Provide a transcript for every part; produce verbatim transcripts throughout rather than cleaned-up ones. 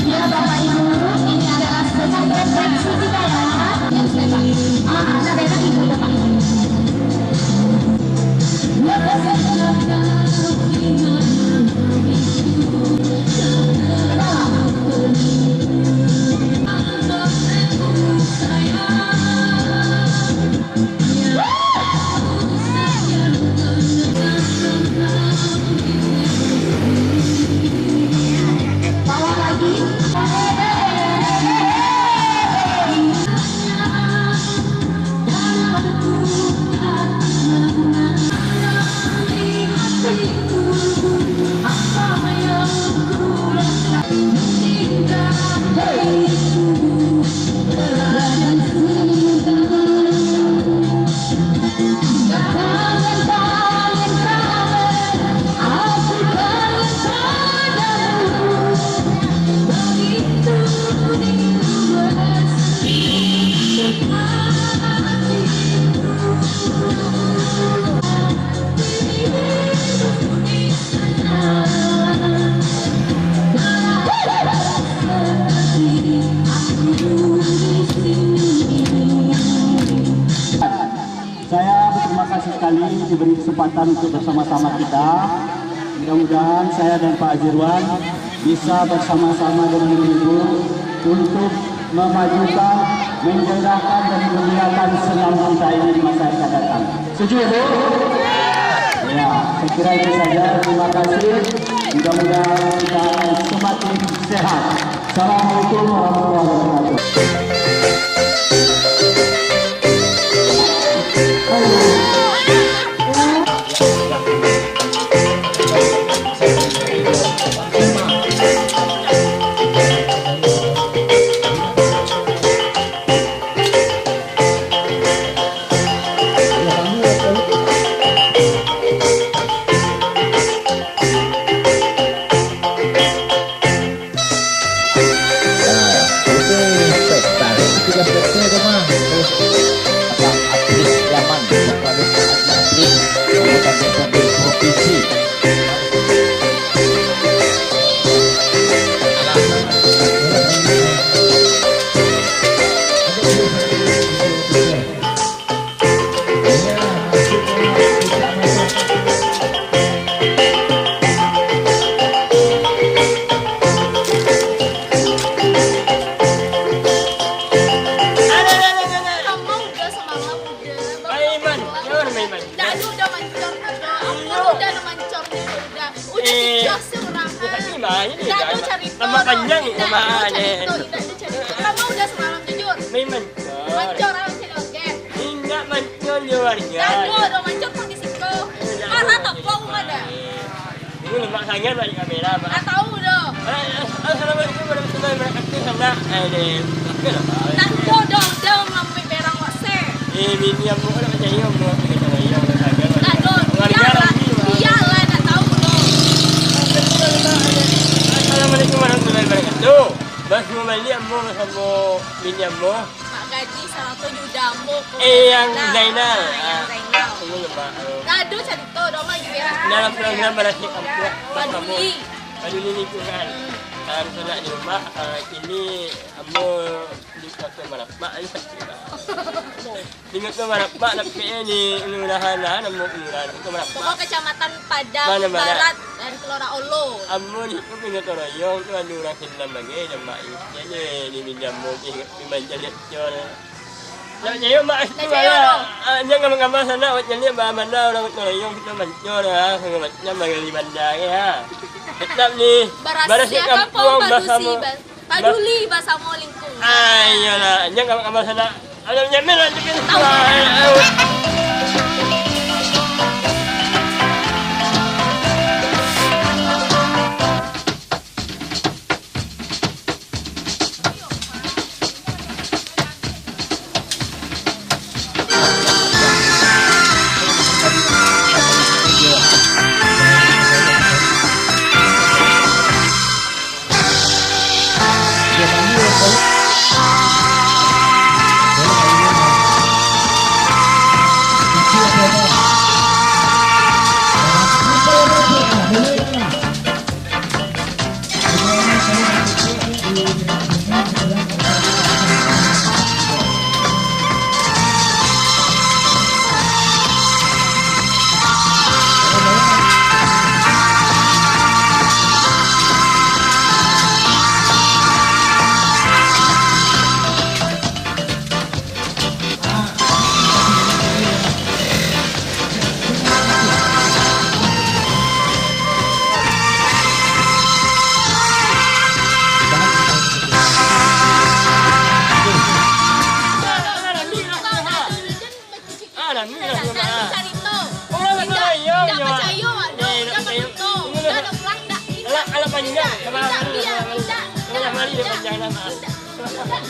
Ya, Bapak Ibu, ini adalah setengah refleksi kita ya. Ah, ada beda ibu, Bapak Ibu. Saya berterima kasih sekali diberi kesempatan untuk bersama-sama kita. Mudah-mudahan saya dan Pak Azirwan bisa bersama-sama dengan Ibu untuk memajukan, menggairahkan dan memuliakan senam kita ini di masa yang akan datang. Setuju, Bu? Ya, saya kira itu saja. Terima kasih. Mudah-mudahan kita akan semakin sehat. Assalamualaikum warahmatullahi wabarakatuh. Nah, oke, spektakuler tiga spektakuler, teman. Terus, Abang Apri Yaman, Kepala Bidang Atlet, Kabupaten Provinsi. Kamu udah semalam udah, baru Aiman, pulang. Jangan main-main. Dah, lu udah mancor, udah. Aku Iya. udah mancor, udah. Udah Eh, tiga sih orang, bukan ha. Iman, ini Dah, dah lu cari nama tolong. panjang Dah, nama lu cari ni. tolong, dah, lu cari tolong. Kamu udah semalam jujur. Main mancor. Mancor, orang cari organ. Indak mancor jo warga. Dah, lu udah mancor, pergi siko. Iya, Marah iya, tak iya. kau, mana? Ini lemak sangat balik kamera, Pak. Ah, tahu doh. Eh, eh, assalamualaikum warahmatullahi wabarakatuh, sanak. Eh, deh, oke lah, Pak. Nah, doh, doh, doh, ngambil berang wak se. Eh, bini ambo nak macam ni, ambo nak pergi sama iya, ambo saja, Pak. Nah, doh, Warga biarlah, ramai, Pak. biarlah, nak tahu doh. Assalamualaikum warahmatullahi wabarakatuh. Baru balik ambo sama bini ambo. Mak Gaji sarang tu juda ambo ko. Eh, yang Zainal. Zainal. Ah, yang Ah. Zainal. Tunggu lemak, eh. Gaduh carito, doh, mah, juda. Dalam program Barasik Kampung, Paduli. Paduli Lingkungan. Hmm. Salam sanak di rumah, ah, ini ambo di Kota Marapak, ya. Di Kota Marapak, tapi, eh, di kelurahan, ah, namo kelurahan, Kota Marapak. Pokok Kecamatan Padang Mana, Mana? Barat, dari Kelora Olo. Ambo di Kota Royong tu ada urang senam lagi, ada Mak Ijai, di Minjambo, di Manjaliak. Yo, nak cayok, Mak, Nak itu cayok, lah. Dong. Ah, jangan manggambar sana, awak caliak ba-, banda urang Kota Royong, kita mancor, ah, segala macam, bagali banda, ya. Tetap ni, Barasik Barasik Kampung, Kampung, Padusi, basamo. Ba-, Paduli basamo lingkungan. Ah, iyolah. Nyo kawan-kawan sanak. Alah, nyamin lah, nyamin. Tahu. Ah, ah. Ah, dah ni lah. Indak, indak, indak carito. Indak, indak pacayo, Wak. Indak, indak carito. Indak, indak pulang, indak, indak. Alah, alah panjang. Indak, indak, indak. Alah, mari dah panjang dah, Mak. Indak, indak,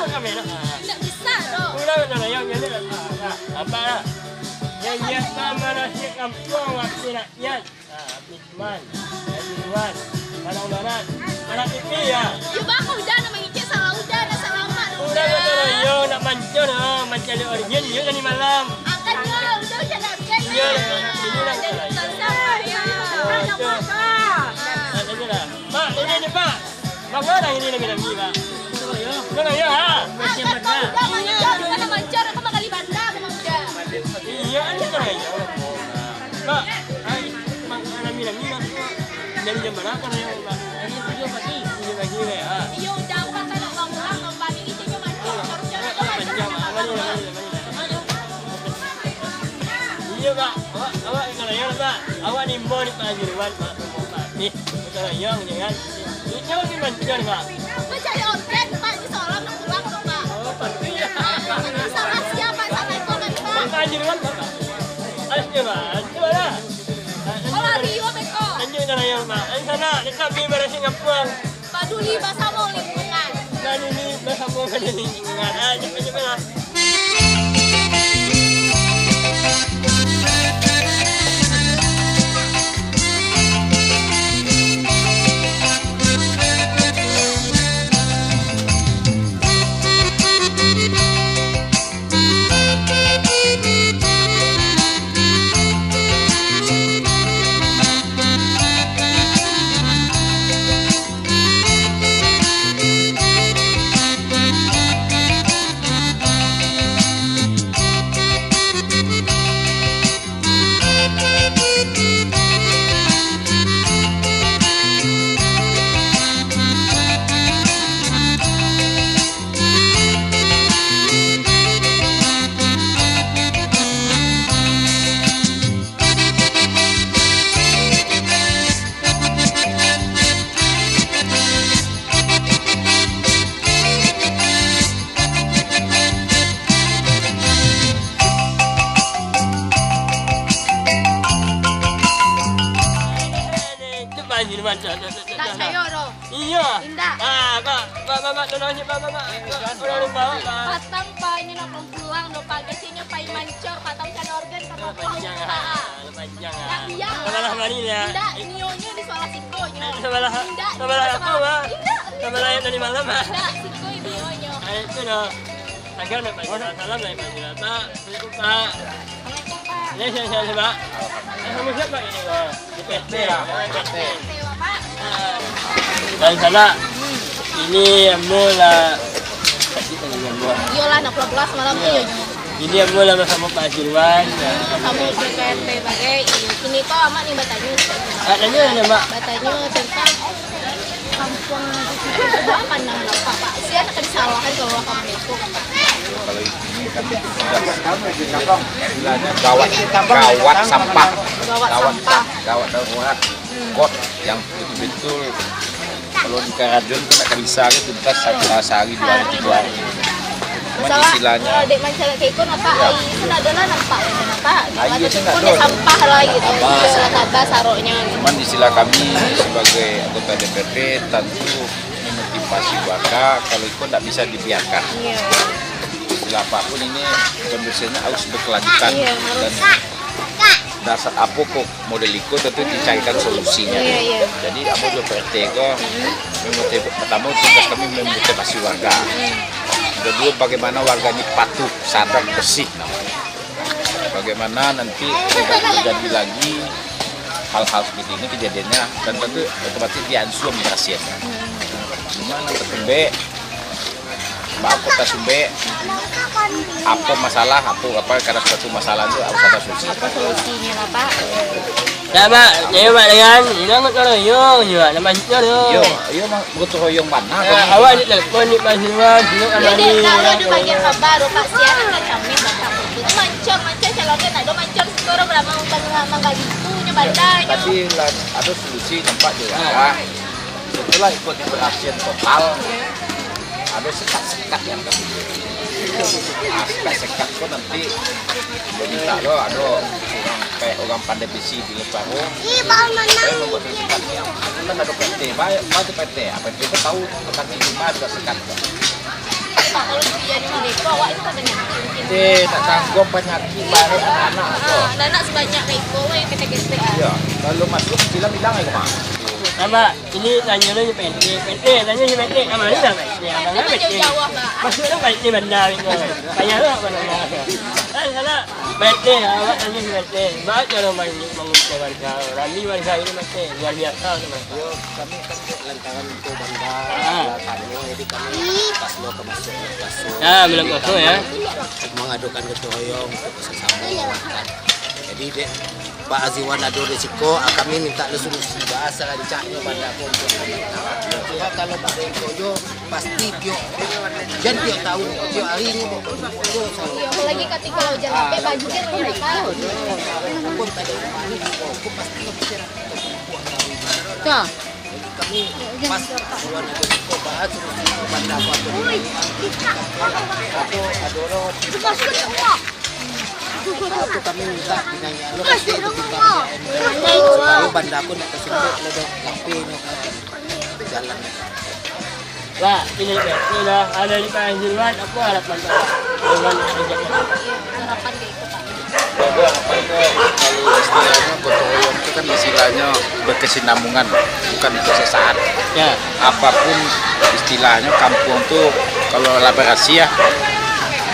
indak bisa. Indak bisa, doh. Ulang, ulang, ulang, ulang, ulang. Ah, ah, apa lah? Yang biasa manasik kampuang waktu nak niat. Ah, Abis Man, Abis Wan, Padang Barat, Parak Pipi, ya. Yo, bagus, udah, nak mangicek salah, udah, nak salamat, udah. Udah, udah, udah, yo, nak mancor, ha, mancaliak origin, yo, tadi malam. Angkat, yo, udah, udah, nak, udah, yo. Iyo, ini nak jadi tukang sampah, yo. Yo, udah. Ah, tadi lah. Pak, ini ni, Pak. Bang, mana ini nami-nami, Pak? Bang, ya, ha? Ah, kan kau udah mancor, kan mancor, aku makan di bandar, memang udah. Iya, kan itu aja. Pak, ai, Bang, nami-nami, Pak. Dari jam berapa, ya, Pak? Dari tujuh pagi. Tujuh pagi, ya. Iya, udah, aku kan nak pulang-pulang, Bang. Ini cuma mancor, cor-cor, Pak. Mancor, Pak. Mari, mari, mari. Iya, Pak. Awak, awak kalau ya, Pak. Awak ni mau di Pak Haji Irwan, Pak. Pak. Nih. Betul, Yong, jangan. Itu di mana, Pak? Mencari organ, Pak, di Solam, nak pulang, Pak. Oh, pasti ya. Salah siapa, salah itu, kan, Pak? Pak Haji Irwan, Pak. Ayo, Pak. Coba lah. Kalau Rio, beko. Lanjut, Yong, Pak. Di sana, di samping berasing kampung. Paduli basamo lingkungan. Paduli basamo lingkungan. Ah, cepat, cepat lah. Itu banjir macam tu. Tak sayo doh. Iya. Indak. Ah, Pak, Pak, Pak, Pak, tolong ni, Pak, Pak, Pak. Pak, tolong, Pak, Pak. Patang, Pak, ini nak pulang doh, Pak. Gasinyo, Pak, mancor, Pak, tahu cari organ, Pak, Pak. Panjang, ah. Panjang, ah. Sebelah mana ya? Indak, nio-nio di sebelah siko, nio. Eh, sebelah, indak, sebelah apa, Pak? Indak, sebelah yang tadi malam, Pak? Indak, siko nio-nio. Ah, itu, no. Agak nak panggil salam lah, panggil apa? Assalamualaikum, Pak. Assalamualaikum, Pak. Ya, ya, ya, ya, Pak. Eh, kamu siapa ini, Pak? P T, ya, P T. Dari sana, ini ambo lah. Iyolah, nak pulang-pulang semalam tu, iya, yo, nyo. Ini ambo lah basamo Pak Jirwan. Hmm, kamu P T bagai. Ini tu amak ni batanyo. Ah, tanyo, tanyo, Mak. Batanyo tentang Kampuang Anak Kecil itu apa pandangan Bapak, Pak? Sia akan disalahkan kalau orang kampung itu, Pak. Kalau ini kan tidak, istilahnya gawat, gawat sampah. Gawat sampah. Gawat darurat. Hmm. Kot yang betul-betul Kalau di karajon tu nak ka bisa ke tuntas sa-, sahari, duo hari, tigo hari. Cuman istilahnya, kalau dek mancaliak ka iko, nampak aia tu ndak ado lah nampak, nampak. Aia tu ndak ado. Sampah lah gitu. Tabah. Iyo, tabah saroknyo. Cuman istilah kami sebagai anggota D P R D, tantu memotivasi warga, kalau iko ndak bisa dibiarkan. Iyo. Istilah apapun ini, pembersihannya harus berkelanjutan. Iyo, harus. Dan dasar apo kok model iko, tentu dicarikan solusinya. Iyo, iyo. Jadi, ambo jo P R T ko, pertamo tugas kami memotivasi warga. Kedua, bagaimana warga ini patuh, sadar, bersih. Bagaimana nanti tidak terjadi lagi hal-hal seperti ini kejadiannya, dan tentu otomatis diansua membersihan. Cuma nan terkembek, baa kota Sumbek, apo masalah, apo, apo, kada suatu masalah tu harus ada solusi. Apo solusinyo lah, Pak? Dah, Pak, nyo, Pak, dengan, ini angkot koroyong, nyo, Pak, nambah sikit, nyo. Yo, yo, mang, gotong royong bana. Ah, awak ni telepon ni, Pak Silwan, sino kan. Jadi, mari, tak ada orang tu bagian kabar, Pak, siang kan kami, Pak, tu mancor, mancor, calon kan, ada mancor, situ orang beramal, beramal, beramal, beramal, gitu, nyo, bandar, nyo. Tapi lah, ada solusi, nampak je, ah. Setelah ikut yang berhasil total, ada sekat-sekat yang kami beri. Nah, sekat-sekat tu nanti, dia minta lo, ada orang, kayak orang pandai besi di Lentaro. Saya membuat sekat ni, kan ada P T, baik, baik P T, apa P T tu tahu, tetapi di mana ada sekat tu. Pak, kalau dia di Merdeka, awak itu kan banyak mungkin. Eh, tak tanggung penyakit, balik anak-anak tu. Ah, anak sebanyak Merdeka, weh, ketek-ketek, ah. Ya, kalau masuk, bilang-bilang aja, Mak. Abah, ini tanya lu si P T, P T, tanya si P T, abang ni lah P T, abang lah P T. Masuk lah P T bandar itu. Tanya lah apa nama. Eh, salah. P T, awak tanya si P T. Baik kalau main mangusir warga, rami warga ini P T, luar biasa tu, Mas. Yo, kami kan lantaran itu bandar, ah, lah tanya, jadi kami pas lo ke masuk, masuk. Ah, belum kosong ya. Mengadukan gotong royong untuk bersama-sama makan. Jadi, dek, Pak Aziwan ado di siko, ah, kami minta lo solusi, bah, sarancaknyo banda ko untuak kami. Cuma kalau banda ko yo, pasti tiok, jan tiok taun, tiok hari nyo, bah, bakumpul lo. Iyo, apalagi katiko ujan lapeh, baju kan banyak, Pak. Pun tak ada rumah ni, ko pasti masyarakat bakumpul. Jadi kami pas Aziwan ado di siko, bah, solusi banda ko tu. Atau ado lo. Itu kami minta dinanyo lo pasti itu kita. Kalau banda pun nak kasumpuk lo dah lapeh nyo jalan. Lah, ini dah, ini dah, ado di Pak Aziwan, apo harapan Bapak? Dengan kerja. Harapan dia itu, Pak. Jadi, apa itu, kalau istilahnyo gotong royong itu kan istilahnyo berkesinambungan, bukan untuk sesaat. Ya. Apapun istilahnyo, kampuang tu kalau lah barasiah,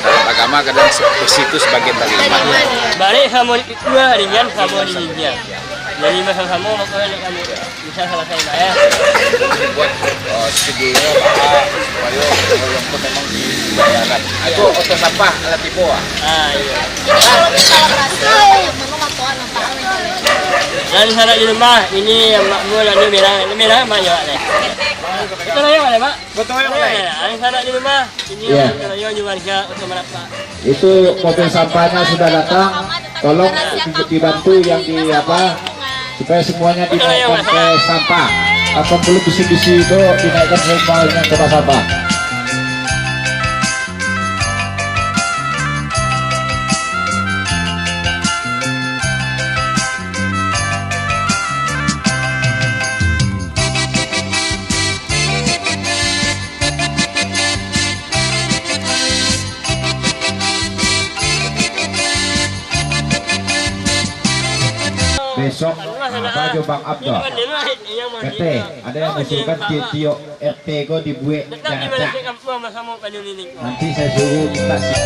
dalam agama kadang se-, bersih tu sebagian dari iman. Barek samo di pikua, ringan samo di ginjang. Jadi, samo-samo, mako nak kami. Bisa salasai, Pak, ya. Buat, eh, studionyo, Pak, supayo tolong tu memang dibayaran. Itu oto sampah lah tibo, ah. Ah, iyo. Jadi, kalau misalnya plastik, yang mana matoan, Pak? Nan sanak di rumah, ini yang makmur, ini merah, ini merah, Mak, yo, Pak, deh. Itu lah, ya, Pak, deh, Pak. Betul, ya, Pak. Nan sanak di rumah, ini yang kena, yo, di warga, untuk merapat. Itu mobil sampahnya sudah datang. Tolong dibantu yang di apa, supaya semuanya dinaikkan ke sampah. Atau perlu bisi-bisi itu dinaikkan semuanya ke sampah. Besok, ah, baju Bang Abdul. Kete, ada yang usulkan ti-, tiok R T ko dibuek jarak. Nanti saya suruh minta si-